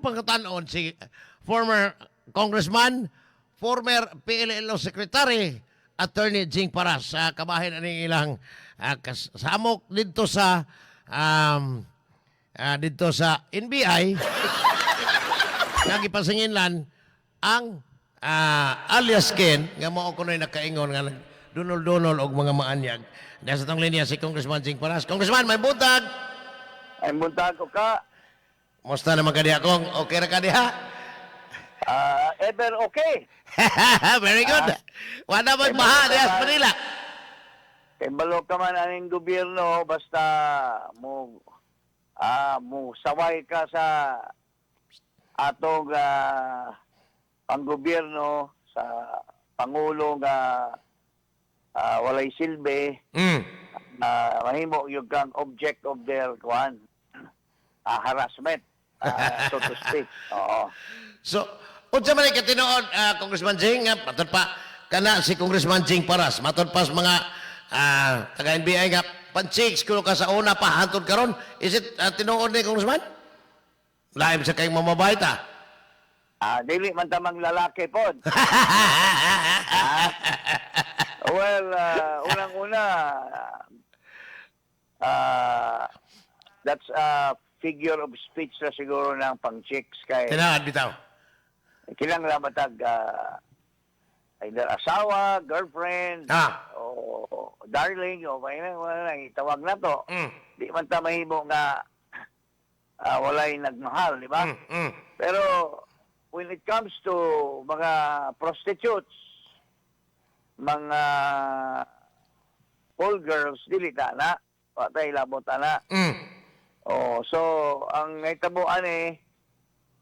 pangutanon si former congressman, former PLLO secretary, Attorney Jing Paras sa kabahin aning ilang kasamok didto sa NBI nga gipasinginlan ang alias Ken nga mao kuno'y nakaingon nga dunol-dunol og mga maanyag. Nasa tong linya si Congressman Jing Paras. Congressman, maayong buntag! Ay, buntag ko ka. Musta naman ka diha, Kong? Okay ra ka diha? Ah, ever okay. Very good. Wala magbaha diha sa Manila. Kay balo ka man aning gobyerno, basta mo saway ka sa atong panggobyerno sa pangulo nga walay silbi, mahimo yung kang object of their kuan harassment, so to speak. Oo. So, unsa man ay katinuod, Congressman Jing, nga matod pa kana si Congressman Jing Paras, matod pa sa mga taga NBI nga pan-chicks kuno ka sa una pa hantod karon, is it tinuod ni, Congressman? Laim sa kayong mamabait ah. Dili man tamang lalaki pod. Well, unang-una, that's a figure of speech na siguro ng pang-chicks kay Tinawad bitaw. Kinahanglan matag either asawa, girlfriend, o darling, o may wala itawag na to. Di man ta mahimo nga walay nagmahal, di ba? Pero when it comes to mga prostitutes, mga call girls, dili ta na. Wa tay labot ana. Oh, so ang nahitabo ani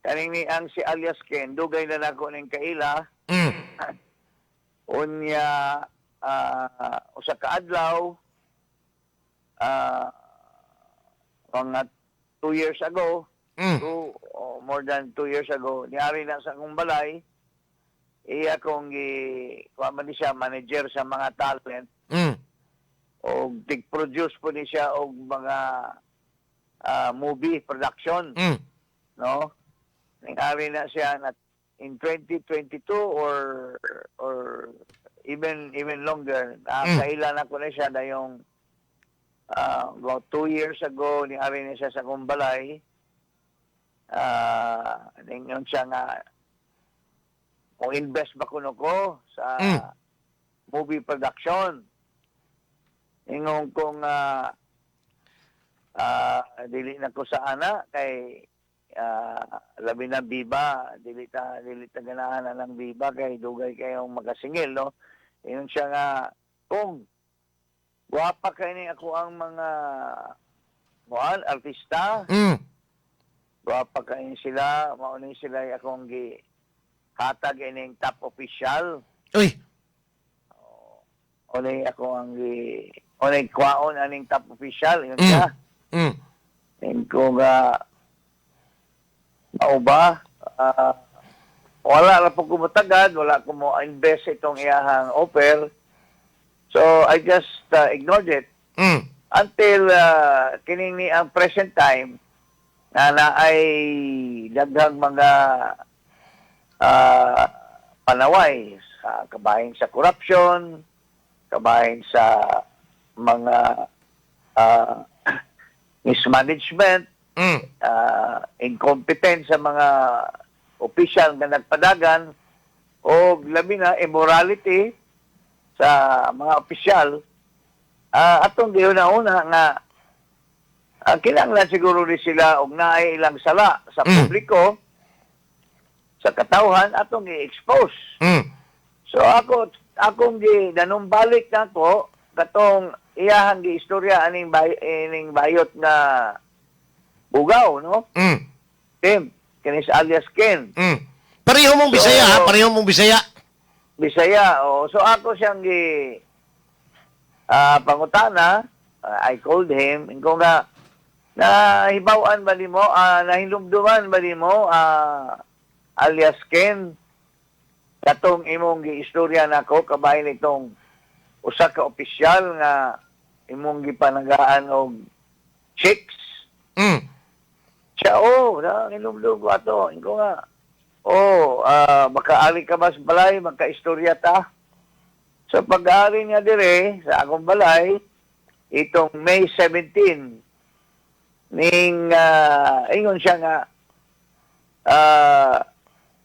kaning ni ang si alias Ken, dugay na nako ning kaila. Unya usa ka adlaw, mga 2 years ago, 2 or more than 2 years ago, niari na sa akong balay. Iya kong gi kuha man ni siya, manager sa mga talent og tig-produce po ni siya og mga movie production, no? Ningari na siya na in 2022 or even longer. Kailan ako na siya dayong about 2 years ago, niari na siya sa akong balay. Ningon siya nga kung invest ba kuno ko sa movie production. Ingon kong dili na ko sa ana kay labi na biba, dili ta ganahan na ng biba kay dugay kayong makasingil, no? Ingon siya nga kung gwapa kay ni ako ang mga muan artista, gwapa kay sila, mao ni sila akong gi hatag ining top official. Uy. Unay ako ang gi unay kwaon aning top official, ingon siya. Ingon ko nga mao ba, wala ra po ko motagad, wala ko mo invest itong iyahang offer. So I just ignored it until kining ni ang present time na naay daghang mga panaway sa kabahin sa corruption, kabahin sa mga mismanagement, incompetent sa mga opisyal nga nagpadagan o labi na immorality sa mga opisyal, atong gihuna-huna nga kinahanglan siguro ni sila og naay ilang sala sa publiko, sa katawhan, atong i-expose. So ako akong gi nanumbalik nako katong iyahang gi istorya aning bayot nga bugaw, no? Tim kini sa alias Ken. Pareho mong Bisaya, ha? Pareho mong Bisaya. Bisaya, oh. So ako siyang gi pangutana, I called him, ingon nga nahibaw-an ba nimo, nahinumduman ba nimo, alias Ken, katong imong giistorya nako kabahin itong usa ka opisyal nga imong gipanagaan og chicks? Siya, oh, nanginumdum ko ato. Ingon nga, oh, makaari ka mas balay, magka-istorya ta. So pag-ari niya dire sa akong balay, itong May 17, ning ingon siya nga,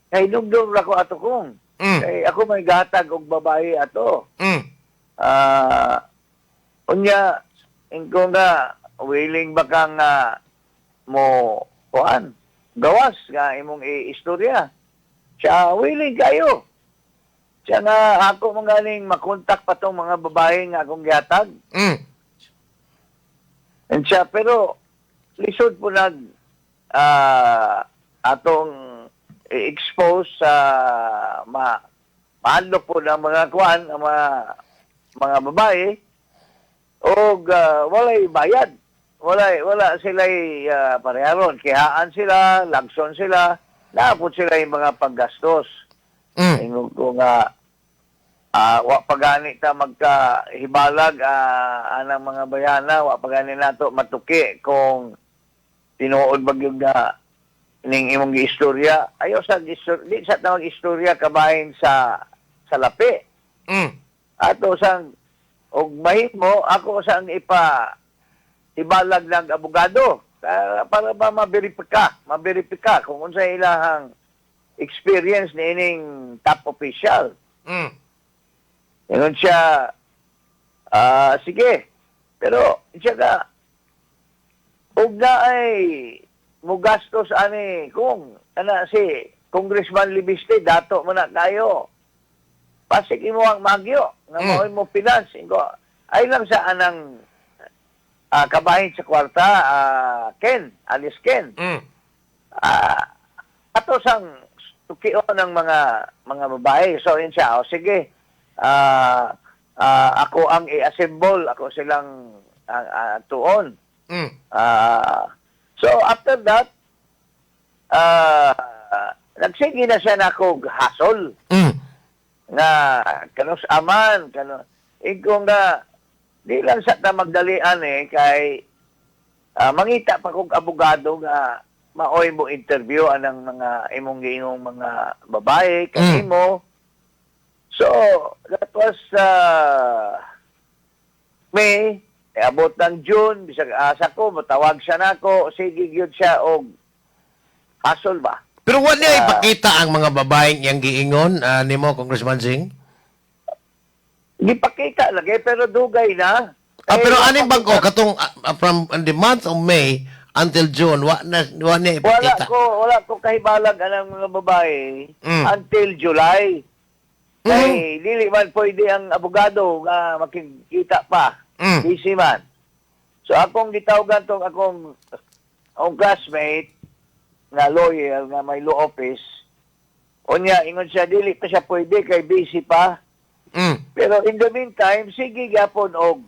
kay dumdum ra ko ato kong. Kay ako may gatag og babae ato. Unya, ingon nga, willing ba kang mo kuan gawas nga imong i-istorya? Siya, willing kayo. Siya nga, ako mga ganing makontak pa tong mga babae nga akong gihatag. And siya, pero lisod po nag atong i-expose sa mahadlok po ng mga kuan, ang mga babae og walay bayad. Wala sila pareharon. Kihaan sila, lagson sila, naapot sila yung mga paggastos. Ingon ko nga wa pa gani ta magkahibalag anang mga bayana, wa pa gani nato matuki kung tinuod ba gyud nga ning imong giistorya. Ayaw sa istorya, di sa ta mag-istorya kabahin sa lapi. Ato sang og mahimo ako sang ipa hibalag ng abogado para ba maberipika kung unsay ilahang experience ni ining top official. Ingon siya, sige. Pero siya ka, ug na ay mugastos ani kung ana si Congressman Leviste, dato mo na kayo. Pasig imo ang magyo nga mao'y mo finance. Ingo, ay lang sa anang kabahin sa kwarta, Ken, alias Ken. Ato sang tukio ng mga babae. So yun siya, oh, sige. Ako ang i-assemble, ako silang tuon. So after that, nagsige na siya na ako hasol nga kanus aman kano ingon nga di lang sa ta magdalian eh kay mangita pa kog abogado nga maoy mo interview anang mga imong giingong mga babae kanimo. So that was May, eh, abot ng June, bisag asa ko matawag siya nako, sige gyud siya og hasol ba. Pero wa niya ipakita ang mga babaeng iyang giingon nimo, Congressman Jing? Gipakita lagi pero dugay na. Ah, Eh, pero aning bangko katong from the month of May until June, wa niya Wala ipakita. ko wala ko kahibalag anang mga babae until July. Kay dili man pwede ang abogado nga makikita pa. Busy man. So akong gitawagan tong akong classmate nga lawyer nga may law office. Unya ingon siya dili pa siya pwede kay busy pa. Pero in the meantime, sige gyapon og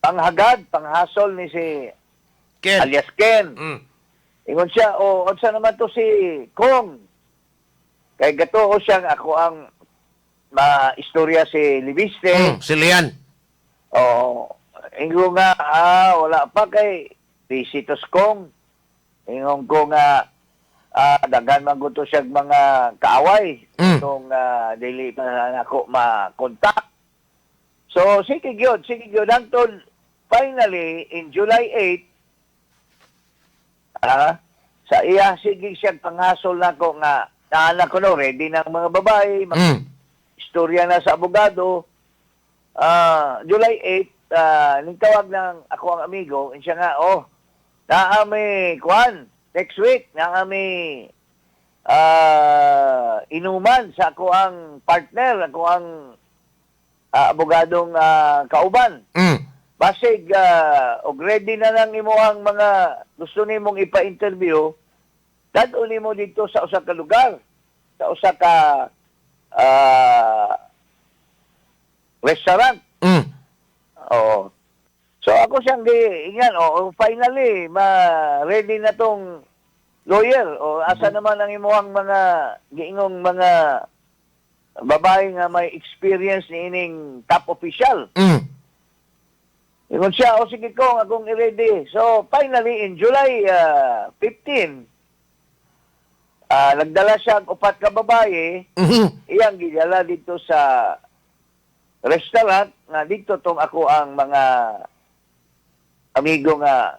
panghagad, panghasol ni si Ken. alias Ken. Ingon siya, o unsa naman to si Kong? Kay gatuo siyang ako ang ma-istorya si Leviste. Si Lian. O, ingon nga, wala pa kay busy to si Kong. Ingon ko nga, daghan man gud to siya mga kaaway. Itong dili pa nako ma-contact. So, sige gyud, sige gyud. Hangtod, finally, in July 8, sa iya, sige siyang panghasol nako nga, naanak ko no, ready na ang mga babae, istorya na sa abogado. July 8, ningtawag ng ako ang amigo, and siya nga, oh, naami, kuan, next week, naami inuman sa ako ang partner, ako ang abogadong kauban. Basig, og ready na lang imo ang mga gusto nimong ipa-interview, dad-on nimo dito sa usa ka lugar, sa usa ka restaurant. Oo. So ako siyang gi ingan, oh, finally ma ready na tong lawyer. O asa naman ang imuhang mga giingong mga babae nga may experience ni ining top official? Ingon siya, "O sige kong, akong i-ready." So, finally, in July 15, nagdala siya og upat ka babae, iyang gidala dito sa restaurant nga dito tong ako ang mga amigo nga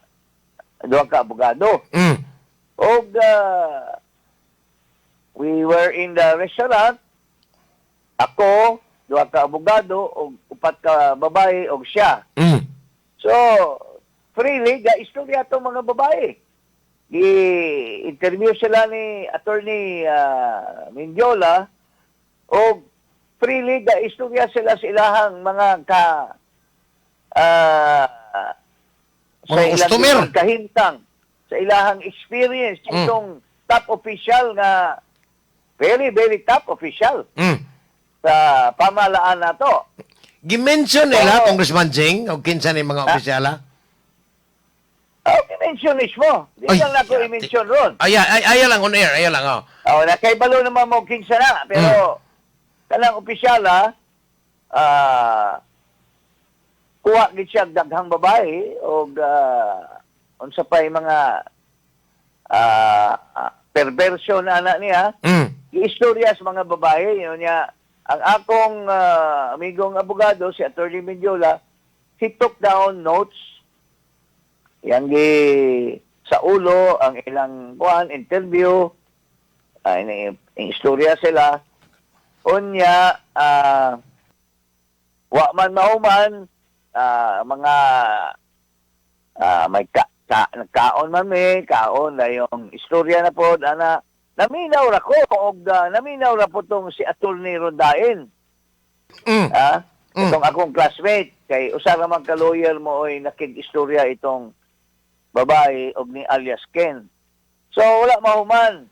duha ka abogado. Og we were in the restaurant, ako, duha ka abogado, og upat ka babae, og siya. So, freely, ga istorya itong mga babae. Gi-interview sila ni Attorney Mendiola o freely ga istorya sila sa ilahang mga ka mga ilang customer. Kahimtang sa ilahang experience itong top official nga very very top official sa pamahalaan nato. Gi-mention nila, Oo. Congressman Jing, o kinsa ni mga Ah. opisyala? Oh, i-mention mismo. Di Ay, lang ako yati. I-mention ron. Ay, ay, lang on air, ay lang, oh. Oh, nakaibalo naman mo kinsa na, pero kanang opisyala kuha gid siya og daghang babae og unsa pay mga perversion ana niya. Giistorya sa mga babae yun niya. Ang akong amigong abogado, si Attorney Mendiola, he took down notes, yang gi sa ulo ang ilang kuan interview ay istorya sila. Unya wa man mahuman, mga may ka, nagkaon man mi, kaon na yung istorya na po ana. Naminaw ra ko og naminaw ra po tong si Attorney Rondain. Ha, itong akong classmate kay usa ra man ka lawyer mo oy nakig-istorya itong babae og ni alias Ken. So wala mahuman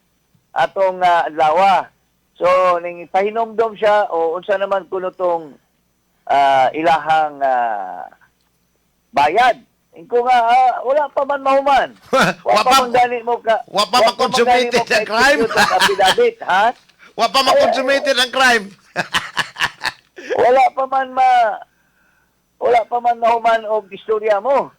atong adlaw. So ning pahinomdom siya o unsa naman kuno tong ilahang bayad. Inko nga wala pa man mahuman. Wa Wa pa pa man gani mo ka wa pa man gani ma-consummated mo ang crime. ka-execute ang affidavit, ha? Wa pa ma-consummated ang crime. Wala pa man mahuman og istorya mo.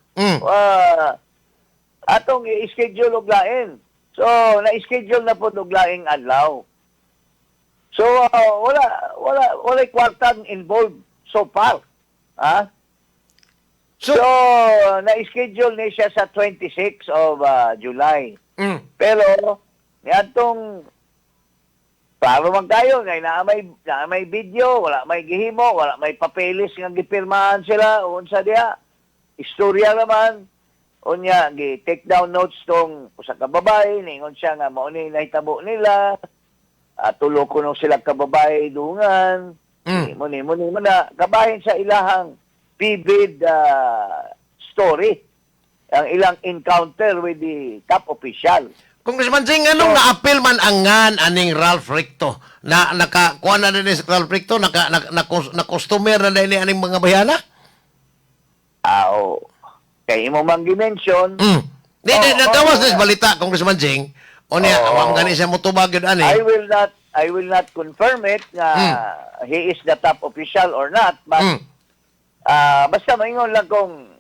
Atong i-schedule og lain. So, na-schedule na po og laing adlaw. So, wala wala walay kwartang involved so far. Ha? So, So, na-schedule ni siya sa 26 of July. Pero niadtong klaro man kayo kay naa may video, wala may gihimo, wala may papeles nga gipirmahan sila o unsa diha. Istorya naman. Unya gi take down notes tong usa ka babae, ningon siya nga mao ni nahitabo nila. Tulo kuno sila ka babae dungan. Mo ni mo na kabahin sa ilahang vivid story ang ilang encounter with the top official. Congressman Jing, anong na-appeal man ang ngan aning Ralph Recto? Na naka kuha na din si Ralph Recto, naka na, na customer na din aning mga bayana? Ah, oo. Kay imo mang gi-mention, Di, di, Oo, nagawas oo. na sa balita, Congressman Jing. O niya, Oo. awam gani siya motubag yun ani. I will not confirm it nga he is the top official or not, but basta maingon lang kung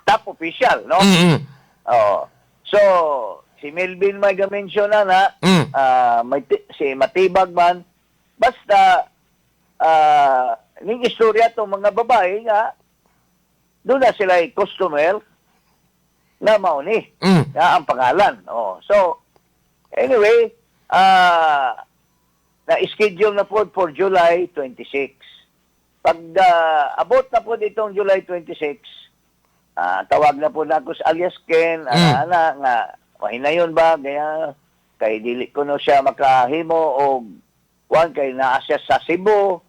top official, no? Oo. So, si Melvin may ga-mention na na, si Matibag man, basta ning istorya tong mga babae nga doon na sila ay customer na mauni nga ang pangalan. Oh. So, anyway, na-schedule na po for July 26. Pag abot na po ditong July 26, tawag na po na ako sa alias Ken, ana, nga, mahinayon ba, kaya kay dili ko no siya makahimo o kuan kay naa siya sa Cebu.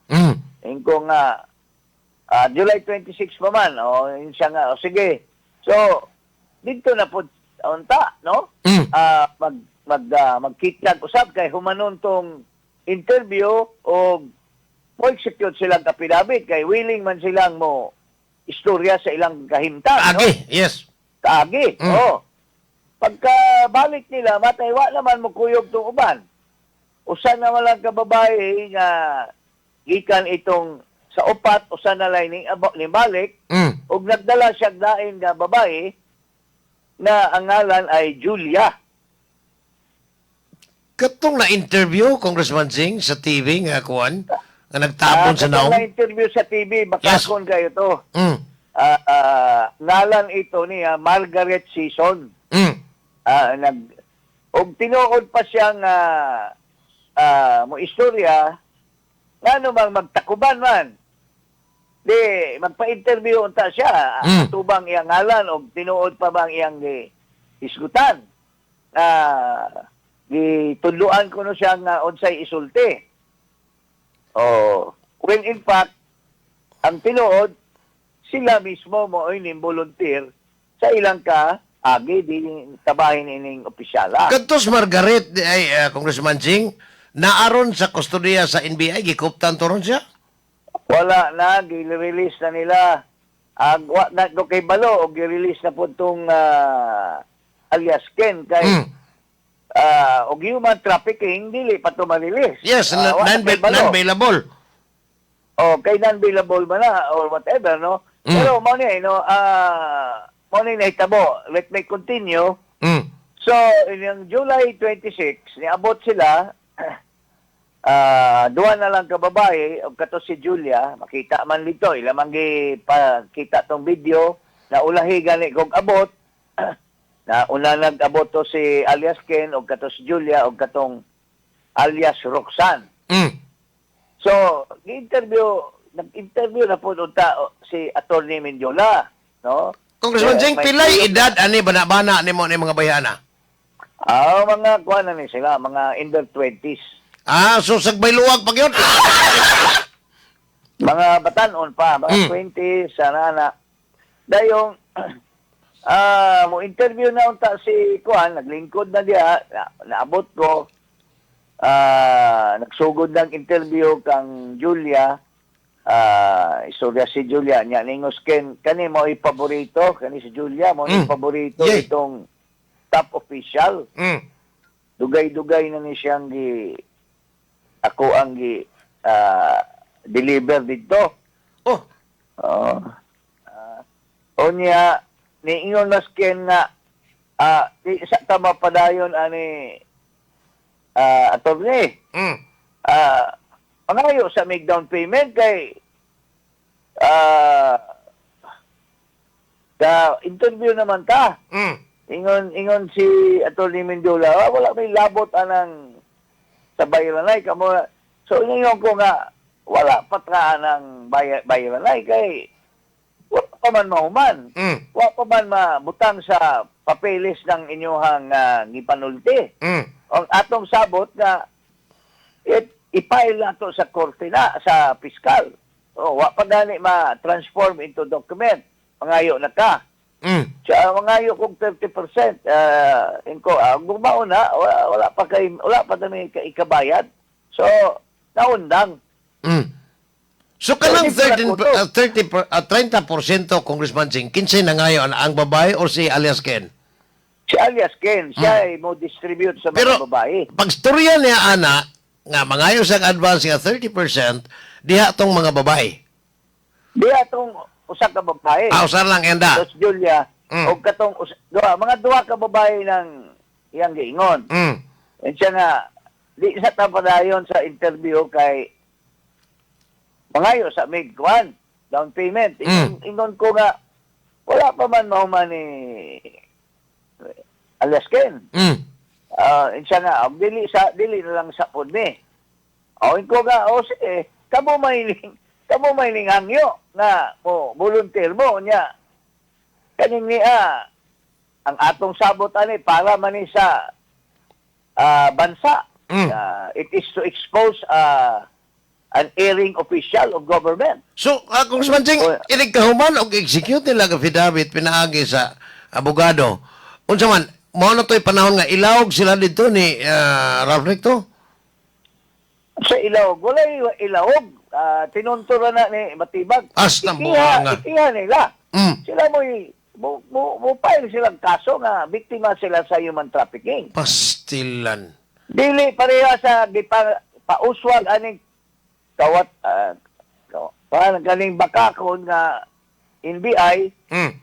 Ingko nga July 26 pa man, o yun siya nga, o sige. So, dito na po unta, no? Mag mag magkita usab kay humanon tong interview o mo execute silang affidavit kay willing man silang mo istorya sa ilang kahimtang, no? Agi, yes. Kaagi. Oh. Pagka balik nila, matay wa naman mo kuyog tong uban. Usa na lang ka babae nga gikan itong Sa upat, usa na lang ning nibalik ug nagdala siya og lain nga babae na ang ngalan ay Julia. Katong na-interview, Congressman Jing, sa TV nga kuan, nga nagtabon sa Katong naong. na-interview sa TV, bakakon kayo to. Ngalan ito niya Margaret Season. Nag og tinuod pa siyang mo istorya ngano bang magtakuban man di magpa-interview unta siya, tubang iyang ngalan og tinuod pa bang iyang gi isgutan, gitudloan ko no siya nga unsay isulti. Oh, when in fact ang tinuod, sila mismo mo ay volunteer sa ilang ka agi di tabahin ining opisyala. Kadtos Margaret, di ay Congressman Jing, naaron sa kustodiya sa NBI, gikuptan to ron siya? Wala na, gi-release na nila. Ang wa na ko kay balo og gi-release na po tong alias Ken kay og human trafficking dili pa to ma-release. Yes, Wa na kay balo. non-bailable. O kay non-bailable man na or whatever, no. Pero mo ni no, mo ni nahitabo. Let me continue. So, in yung July 26, niabot sila, duha na lang ka babae, og kato si Julia, makita man dito, ila man gi pakita tong video, na ulahi gani kog abot, na una nag-abot to si alias Ken, og kato si Julia, og katong alias Roxanne. So, nag-interview na po unta si Attorney Mendiola, no? Congressman Eh, Jing, may pilay edad ani bana-bana nimo ni mga bayana? Mga kuha na ni sila, mga in their 20s. Ah, so sagbay luwag pag yun. Mga batanon pa, mga 20s, sana na. Dayong, mo interview na unta si Kuan, naglingkod na diya, naabot ko, nagsugod ng interview kang Julia, istorya si Julia, niya ningos ken, kani mo paborito, kani si Julia, mo paborito itong top official. Dugay-dugay na ni siyang gi ako ang gi deliver dito. Oh, Oo. Unya niingon mas ken nga di sa tama padayon ani attorney. Pangayo sa make down payment kay ka interview naman ta. Ingon ingon si Atty. Mendiola, wala may labot anang sa bayranay kamo. So ingon ko nga wala pa ta ng bayranay kay wala pa man mahuman. Wala pa man mabutang sa papeles ng inyuhang gipanulti. Ang atong sabot nga i-file na to sa korte na sa piskal. O, wa pa gani ma-transform into document. Mangayo na ka. Siya mangayo kog 30%, inko gumao na wala, wala pa kami ikabayad. So naundang. So kanang Hindi pala 13 kuto. 30 30%, Congressman Jing, kinsay na ngayon ang babae o si alias Ken? Si alias Ken, siya ay mo distribute sa mga Pero babae. pag storya niya ana nga mangayo sa advance nga 30% diha tong mga babae. Di atong usa ka babae. Ah, usar lang enda. Tapos Julia og katong duha, mga duha ka babae ng iyang giingon. And siya nga di sa tapadayon sa interview kay mangayo sa mig kwan down payment. Ingon, ingon ko nga wala pa man mahuman ni alias Ken. And siya nga, og dili na lang sa pod ni. O ko nga, o sige, kamo may ning hangyo nga mo volunteer mo nya. Kaning niya ang atong sabot ani para man ni sa bansa. It is to expose an erring official of government. So, Congressman Jing, Oh, inig kahuman og execute nila ang affidavit pinaagi sa abogado. Unsa man, mao na to'y panahon nga ilawog sila dito ni Ralph Recto? Sa ilawog, wala ilawog. Tinuntura na ni Matibag. As ng Ikiha, buhanga. ikiha nila. Sila mo file silang kaso nga biktima sila sa human trafficking. Pastilan. Dili pareha sa gipa pauswag aning kawat Parang kaning bakakon nga NBI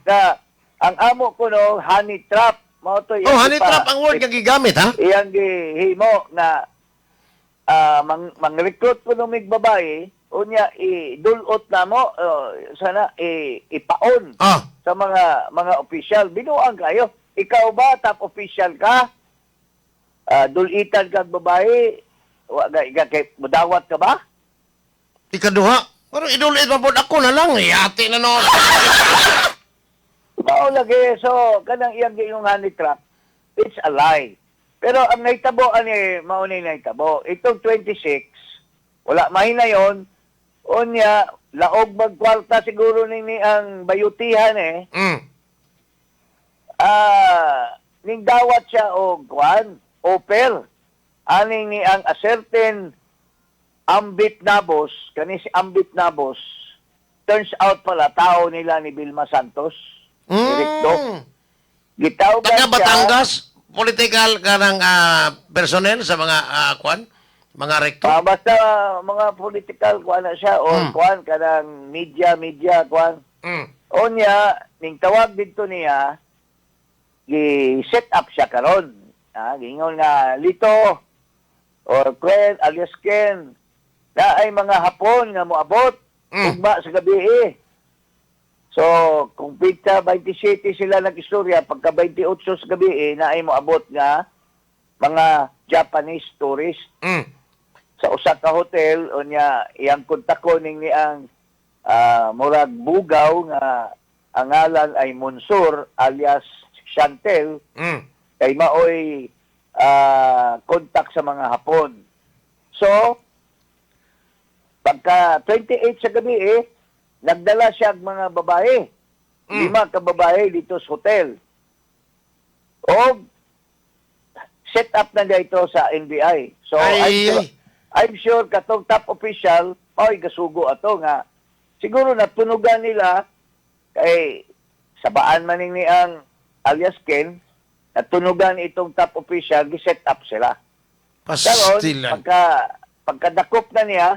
na ang amo ko no honey trap mao to. Oh, honey trap ang word nga gigamit, ha? Iyang gihimo nga mang-recruit ko no mig babae, unya idulot na mo, sana ipaon sa mga opisyal. Binuang kayo. Ikaw ba top official ka? Dulitan kag babae, wa ga kay mudawat ka ba? Ikaduha. Pero idulit pa po ako na lang. Yati na noon. Mao lagi. So kanang iyang giingong honey trap, it's a lie. Pero ang nahitabo ani mao ni nahitabo. Itong 26, wala mahinayon. Unya laog magkwarta siguro ni ang bayutihan eh. Ning dawat siya og kwan, offer. Aning ni ang a certain Ambit Nabos, kani si Ambit Nabos, turns out pala tao nila ni Vilma Santos, ni Recto. Gitawgan Taga siya. Batangas, political kanang personnel sa mga kwan, mga Recto. Basta mga political kuan na siya or kuan kanang media media kuan. Onya ning tawag didto niya, gi-set up siya karon. Giingon nga Lito or Ken alias Ken na ay mga Hapon nga moabot ugma sa gabi eh. So, kung pita 27 sila nag-istorya, pagka 28 sa gabi eh, na ay moabot nga mga Japanese tourist sa usa ka hotel. Unya iyang kontakon ning ni ang murag bugaw nga ang ngalan ay Monsur alias Chantel kay maoy kontak sa mga Hapon. So, pagka 28 sa gabi eh, nagdala siya og mga babae. Lima ka babae dito sa hotel. O set up na dito sa NBI. So, Ay, I'm sure, ay. I'm sure katong top official mao'y gasugo ato nga siguro natunugan nila kay sabaan man ni ang alias Ken, natunugan itong top official, gi-set up sila. Karon Pastilan. Pagkadakop na niya,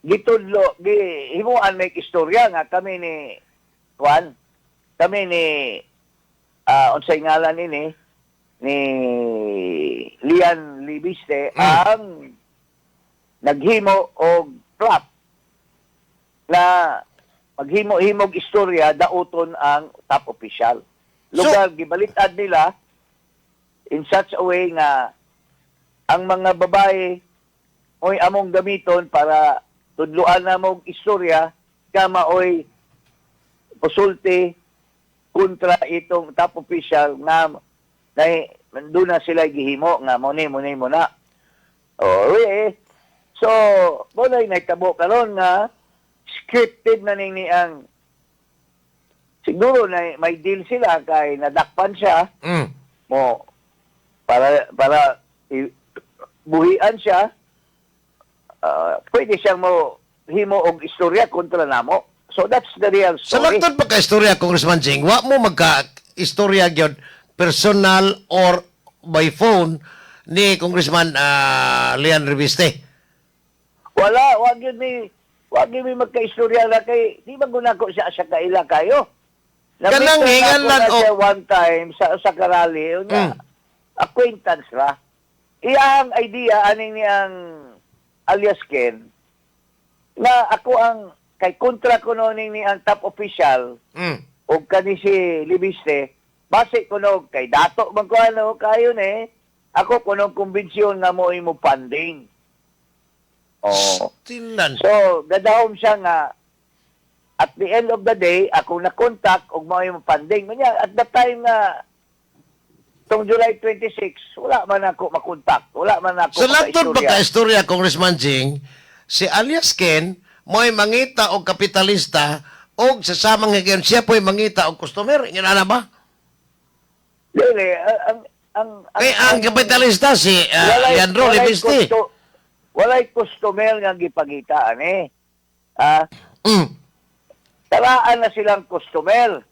gitudlo, gi himuan may istorya nga kami ni Juan, kami ni unsay ngalan nini ni Lian Libiste ang naghimo og plot na maghimo-himog istorya dauton ang top official. Lugar gibalitad nila in such a way nga ang mga babae oy among gamiton para tudluan na mong istorya ka maoy posulti kontra itong top official nga na doon na sila gihimo nga mo ni mo ni mo na. Oh, eh. So, mo na nahitabo karon nga scripted na ning ni ang siguro na may deal sila kay nadakpan siya mo para buhian siya, pwede siyang mo himo og istorya kontra namo. So that's the real Sa story. langtod pa ka istorya, Congressman Jing, wa mo magka istorya gyud personal or by phone ni Congressman Lian Reviste? Wala, wag yun mi magka-istorya na kay di ba gunako siya sa kaila kayo. Kanang Na-meet hingan ako lang na siya one time sa karali unya acquaintance ra. Iyang idea aning niyang alias Ken na ako ang kay kontra ko no ning ni ang top official og kani si Libiste, base kuno kay dato man ko ano kayo ni ako kuno kumbensyon nga mo imo funding. Oh. Stilan. So, gadahom siya nga at the end of the day, ako na-contact og mao yung funding. Kunya, at the time nga tong July 26, wala man ako makontak. Wala man ako Sa langtod pa makaistorya. ka istorya, Congressman Jing, si alias Ken mo'y mangita og kapitalista og sa samang higayon siya po'y mangita og customer. Ingon ana ba? Dili, ang Kay ang kapitalista si Leandro walay Leviste. Walay customer nga gipagitaan eh. Karaan na silang customer.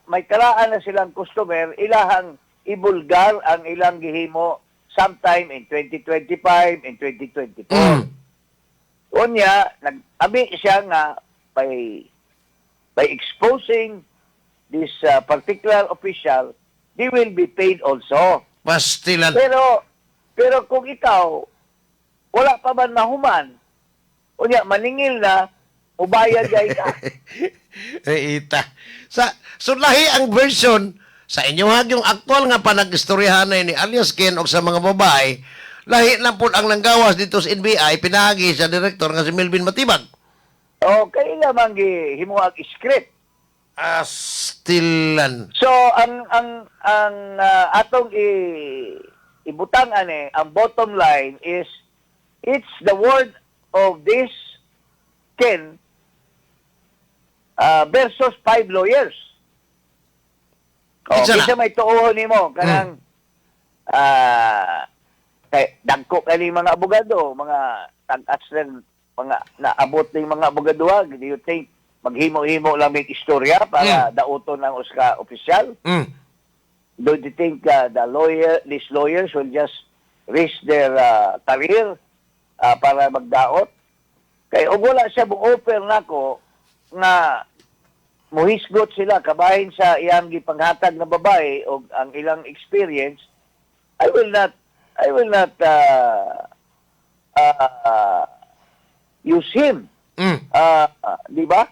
May karaan na silang customer, ilahang ibulgar ang ilang gihimo sometime in 2025, in 2024. Unya, nag-abi siya nga by exposing this particular official, they will be paid also. Pastilan. Pero pero kung ikaw wala pa man mahuman, unya maningil na, mubayad gay ka. Eh, ita. So lahi ang version sa inyo yung aktual nga panag-istoryahan ni alias Ken og sa mga babae, lahi na po ang nanggawas dito sa NBI pinaagi sa direktor nga si Melvin Matibag. Okay lamang gihimo ang script. Astilan. So ang atong ibutang ani, ang bottom line is it's the word of this Ken versus five lawyers. Oh, Kinsa na? Kinsa may tuohon nimo kanang kay dagko kani mga abogado, mga tag-as lang, mga naabot ning mga abogado, do you think maghimo-himo lang may istorya para dauton ang usa ka opisyal? Do you think these lawyers will just risk their career para magdaot? Kay og wala siya mo offer nako nga muhisgot sila kabahin sa iyang gipanghatag na babae o ang ilang experience, I will not use him. Di ba?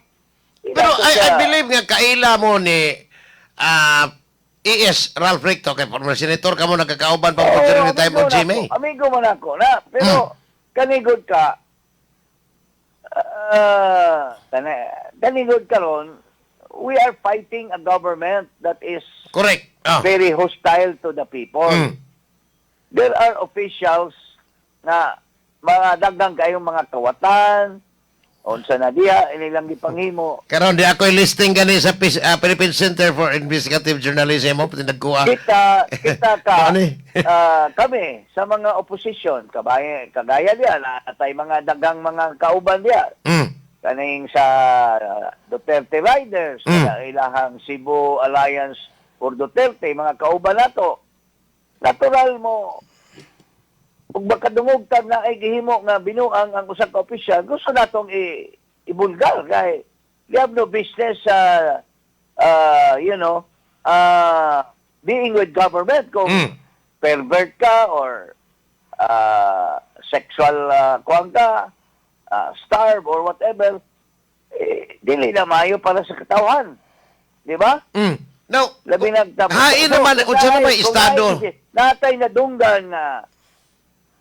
Pero I believe nga kaila mo ni ES Ralph Recto kay former senator ka mo, nagkakauban pa mo during the time of Amigo na GMA. ako. Amigo man ako na. Pero kanigod ka kanigod karon, we are fighting a government that is Correct. Very hostile to the people. There are officials na mga dagdag kayong mga kawatan, unsa na diha inilang gipanghimo. Karon di ako listing gani sa Philippine Center for Investigative Journalism mo nagkuha. Kita kita ka Ano eh? Kami sa mga opposition, kabaya kagaya diya natay mga dagang mga kauban diya kaning sa Duterte Riders, ilahang Cebu Alliance for Duterte, mga kauban nato, natural mo ug makadungog tag na ay gihimo nga binuang ang usa ka opisyal, gusto natong ibulgar kay we have no business being with government kung pervert ka or sexual kuwan ka, starve or whatever, eh, dili na maayo para sa katawhan. Di ba? Now, Labi na tapos. hain naman, kung unsa naman kung estado? Natay na dunggan nga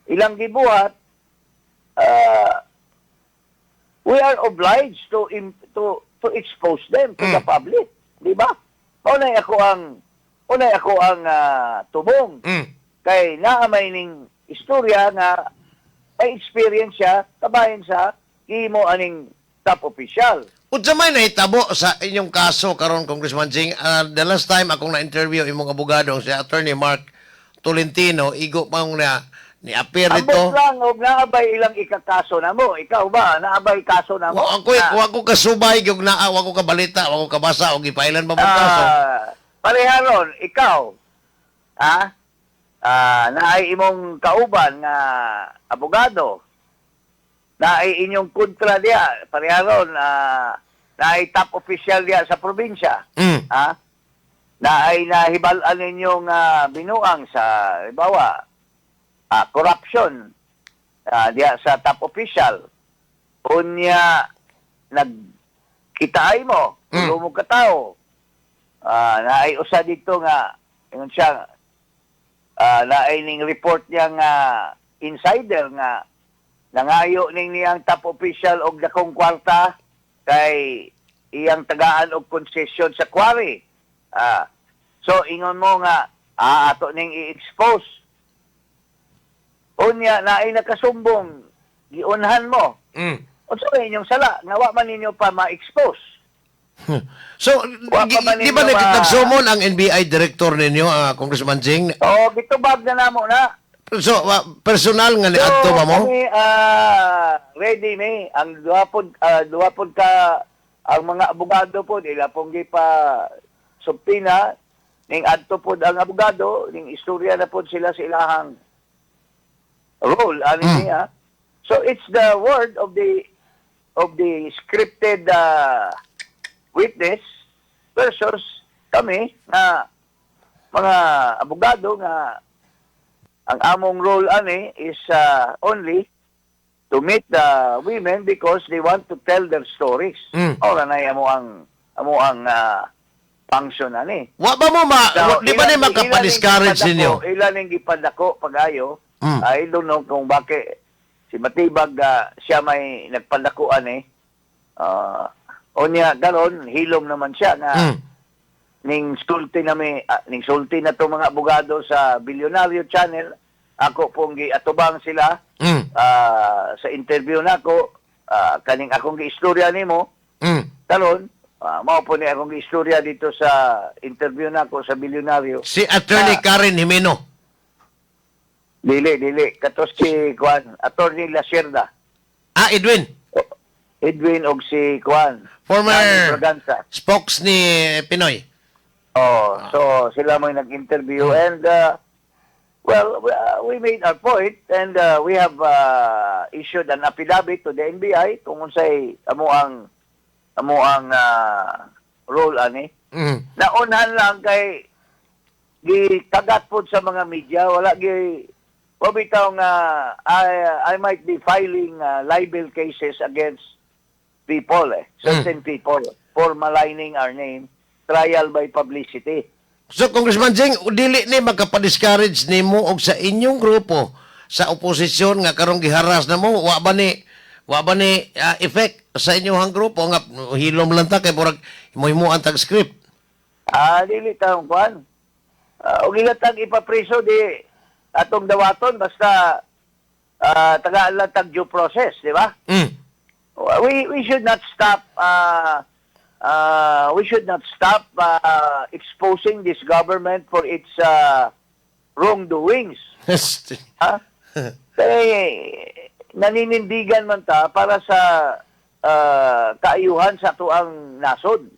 ilang gibuhat, we are obliged to expose them to the public, di ba? Unay ako ang tubong kay naa may ning istorya nga may experience siya kabahin sa gihimo aning top official. Unsa may nahitabo sa inyong kaso karon, Congressman Jing? The last time akong na-interview imong abogado si Attorney Mark Tolentino, igo pa na ni appear Ambot dito. lang og naabay ilang ikakaso na mo. Ikaw ba, naabay kaso na mo? Wa ako wa ko kasubay gyud naa, wa ko kabalita, wa ko kabasa og gipailan ba mong kaso. Pareha ron, ikaw, ha? Naay imong kauban nga abogado. Naay inyong kontra diya, pareha ron, naay top official diya sa probinsya. Ha? Naay nahibal-an ninyong binuang sa, halimbawa, corruption diya sa top official. Unya, nagkitaay mo, tulo mo katao. Naay usa dito nga, ingon siya, naay ning report niya nga insider nga nangayo ning niyang top official og dakong kwarta kay iyang tagaan og concession sa quarry. So ingon mo nga ato ning i-expose. Unya naay nakasumbong, giunhan mo. Unsa may inyong sala nga wa man ninyo pa ma-expose? So, Wa pa man di ba ninyo nag-summon ang NBI director ninyo, Congressman Jing? Oo, gitubag na namo na. So, personal nga ni adto ba mo? Kami, ready mi. Ang duha pod ka ang mga abogado pod ila pong gipa subpoena ning adto pod ang abogado ning istorya na pod sila sa ilahang role ani niya. So it's the word of the scripted witness versus kami nga mga abogado nga ang among role ani is only to meet the women because they want to tell their stories. Ora na amo ang function ani. Wa ba mo ma, Now, di ba ni makapadiscourage ilan ninyo? Ilan ang gipadako pag-ayo. I don't know kung bakit si Matibag siya may nagpadako ani. Unya karon hilom naman siya nga ning sulti nami ning sulti na to mga abogado sa Bilyonaryo Channel. Ako pong giatubang sila sa interview nako, kaning akong giistorya nimo karon, mao po ni akong giistorya dito sa interview nako sa Bilyonaryo. Si Attorney Karen Jimeno. Dili, dili kato si kuan, Attorney Lacierda. Ah, Edwin. Edwin og si kuan, Former Danny Braganza. spokes ni PNoy. Oh, so sila may nag-interview and well, we made our point and we have issued an affidavit to the NBI kung unsay amo ang role ani. Naunhan lang kay gikagat pod sa mga media, wala gi wa bitaw nga I might be filing libel cases against people eh, certain people for maligning our name, trial by publicity. So, Congressman Jing, dili ni makapadiscourage nimo og sa inyong grupo sa oposisyon nga karong giharas na mo, wa ba ni effect sa inyong grupo nga hilom lang ta kay murag himuan tag script? Ah, dili ta kuan. Og ila tag ipapriso, di atong dawaton basta tagaan lang tag due process, di ba? We should not stop exposing this government for its wrongdoings. Ha? Kaya naninindigan man ta para sa kaayuhan sa atuang nasod.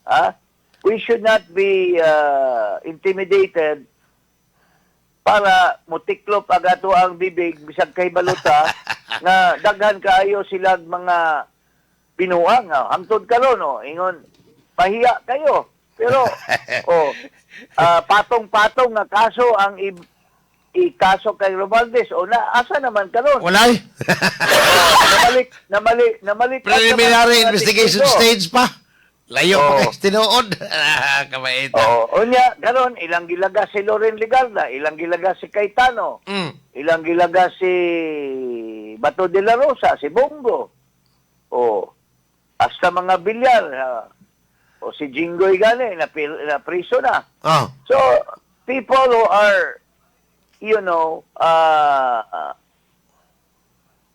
Ha? We should not be intimidated para mutiklop ang atoang bibig bisag kay baluta nga daghan kaayo silang mga binuang. Ah. Hangtod karon, no, ingon pahiya kayo. Pero oh, patong-patong nga kaso ang ikaso kay Romualdez o na asa naman karon? Walay. Namalik namalik namalik Preliminary investigation stage pa. Layo pa Oo. kay tinuod. Ah, kamait. Oo, unya karon ilang gilaga si Loren Legarda, ilang gilaga si Cayetano, ilang gilaga si Bato de la Rosa, si Bong Go. O hasta mga Villar, ha. O si Jinggoy gani na, na priso na. So people who are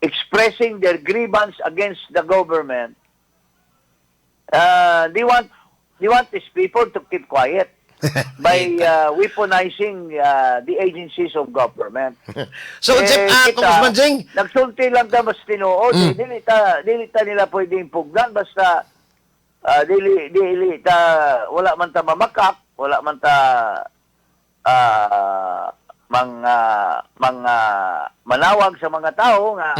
expressing their grievance against the government, they want these people to keep quiet by weaponizing the agencies of government. So, Eh, kita, Congressman Jing, nagsulti lang ta mas tinuod. Eh, dili ta nila pwedeng pugnan basta dili dili ta wala man ta mamakak, wala man ta mga manawag sa mga tao nga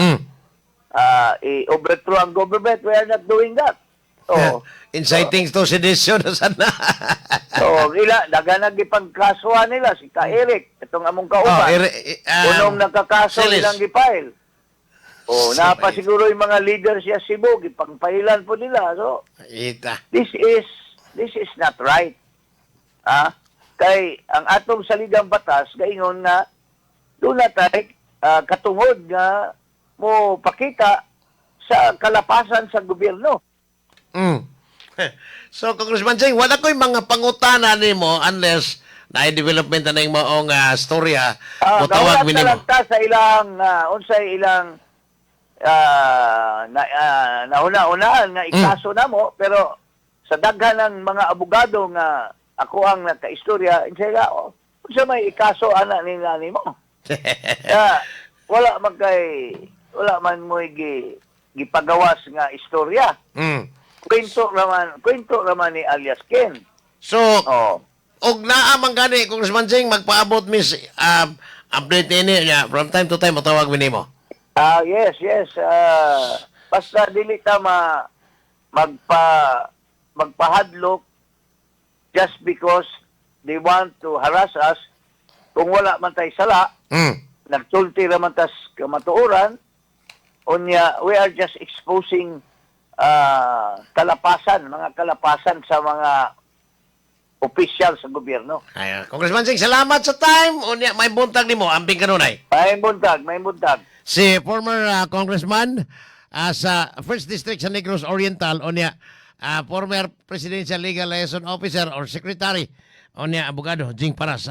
i-overthrow ang government. We are not doing that. So, Inciting to sedition na sana. So ila daghan gipagkasuhan nila si Ka Eric, itong among kauban. Oh, Unong nagkakaso Celis. ilang gipile. O, naa pa Sabay. siguro yung mga leaders sa Cebu, gipangpailan po nila. So, Ita. this is not right. Ah, kay ang atong saligang batas gaingon nga duna tay katungod nga mo pakita sa kalapasan sa gobyerno. So, Congressman Jing, wala ko'y mga pangutana nimo unless na development na yung maong storya. Ah, Mutawag gawat mi na nimo. lang ta sa ilang unsay ilang na nahuna-unaan nga ikaso namo, pero sa daghan ng mga abogado nga ako ang nakaistorya, unsay ka, oh, unsa may ikaso ana nila nimo? Kaya, wala man kay wala man mo gipagawas nga istorya. Kwento raman ni alias Ken. So, Oh. og naa man gani, Congressman Jing, magpaabot mis update ini niya from time to time, matawag mi nimo. Ah, yes. Basta dili ta ma magpahadlok just because they want to harass us. Kung wala man tay sala, nagsulti ra man tas kamatuoran, unya we are just exposing kalapasan, mga kalapasan sa mga opisyal sa gobyerno. Ay, Congressman Jing, salamat sa time. Unya, may buntag nimo, ambing kanunay. May buntag, may buntag. Si former congressman sa First District sa Negros Oriental, unya, former Presidential Legal Liaison Officer or Secretary, unya, abogado Jing Paras.